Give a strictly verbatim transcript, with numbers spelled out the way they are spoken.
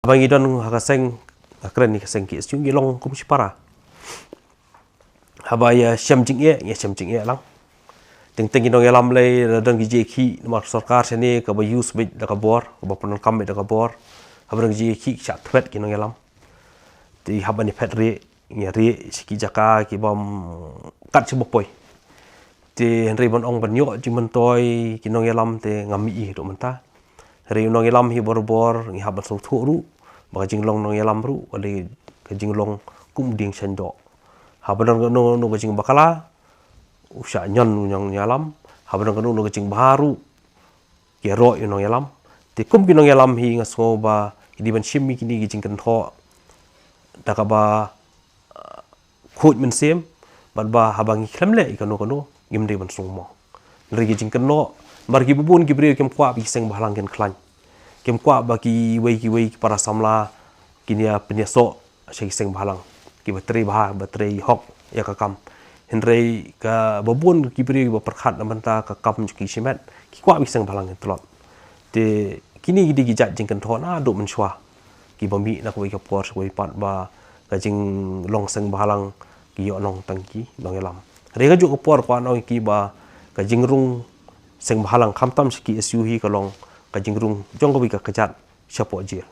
Ba ngi don ha ka seng, ha kren ïa ka seng K S U, ngi long kum shi para. Haba ïa shem jingeh, ïa shem jingeh lang. Teng teng ki nongïalam lei, la don ki jingïakhih, namar sorkar shane kaba use beit da ka bor, kaba pyndonkam beit da ka bor. Haba don ki jingïakhih, ki shah thwet ki nongïalam. Te haba ngi phet rieh, ngi rieh sha ki jaka kiba kat shaba poi. Te hynrei ban ong ban ïoh jingmyntoi ki nongïalam te ngam ïohi haduh mynta. Hynrei u nongïalam hi barabor ngi hap ban sngewthuh ruh ba ka jinglong nongïalam ruh ka dei ka jinglong kum u dieng shain doh. Haba don kano kano ka jingbakla, u shah ñion u nongïalam. Haba don kano kano ka jingbha ruh, ki ïaroh ïa u nongïalam. Te kum ki nongïalam hi nga sngew ba ki dei ban shim ïa kine ki jingkynthoh da kaba, uh, khuid mynsiem, bad ba haba ngi khlem leh ïa kano kano, ngim dei ban sngewmong. Hynrei ki jingkynnoh, namar kiba bun ki briew kim kwah ba ki seng bhalang kin khlaiñ. Kim kwah ba kiwei kiwei ki para samla kin ïa pynïasoh sha ki seng bhalang kiba trei bha, ba trei hok ïa ka kam. Hynrei kaba bun ki briew kiba pyrkhat na bynta ka kam jong ki shimet, ki kwah ba ki seng bhalang kin tlot. Te kine ki dei ki jait jingkynthoh naduh mynshuwa kiba mih na kawei ka por sha kawei pat ba ka jinglong seng bhalang ki ïoh nongtang ki nongïalam. Hynrei kajuh ka por kwah nong ïa ki ba ka jingrung seng bhalang khamtam sha K S U hi ka long ka jingrung jong kawei ka kjat shapoh jail.